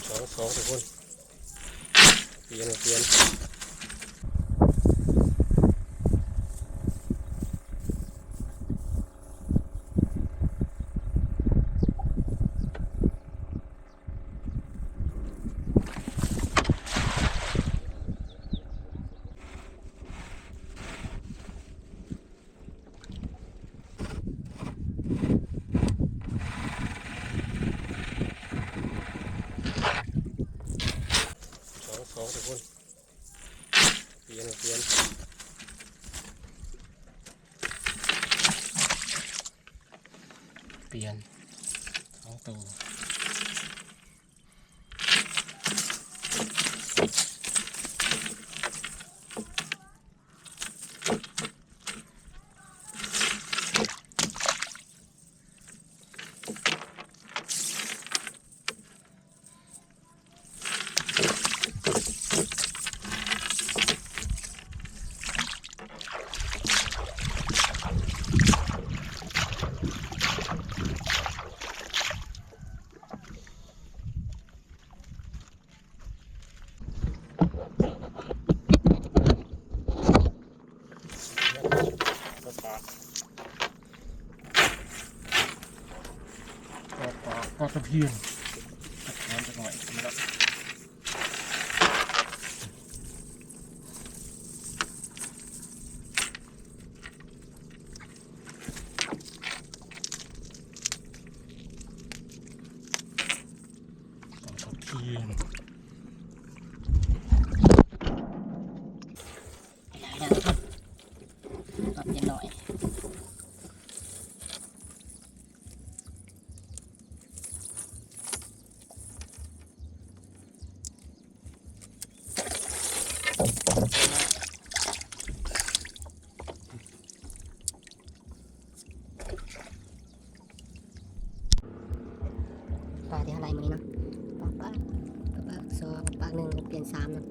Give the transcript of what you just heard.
ສອງ ສອງ ທຸກຄົນ ປ່ຽນ ປ່ຽນ ສອງ ສອງ ທຸກຄົນ ປ່ຽນ ປ່ຽນ ປ່ຽນ ສອງໂຕ. ປາ ປາ ປາຕະພຽນ ຈັກໜ້ອຍ ຈັກໜ້ອຍ ປາຕະພຽນ ປາຕະພຽນນ້ອຍ. ປາທີ່ເຮົາໄລ່ມື້ນີ້ເນາະ ປາກ ປາກ ປາກສອງ ປາກໜຶ່ງ ປ່ຽນສາມເນາະ.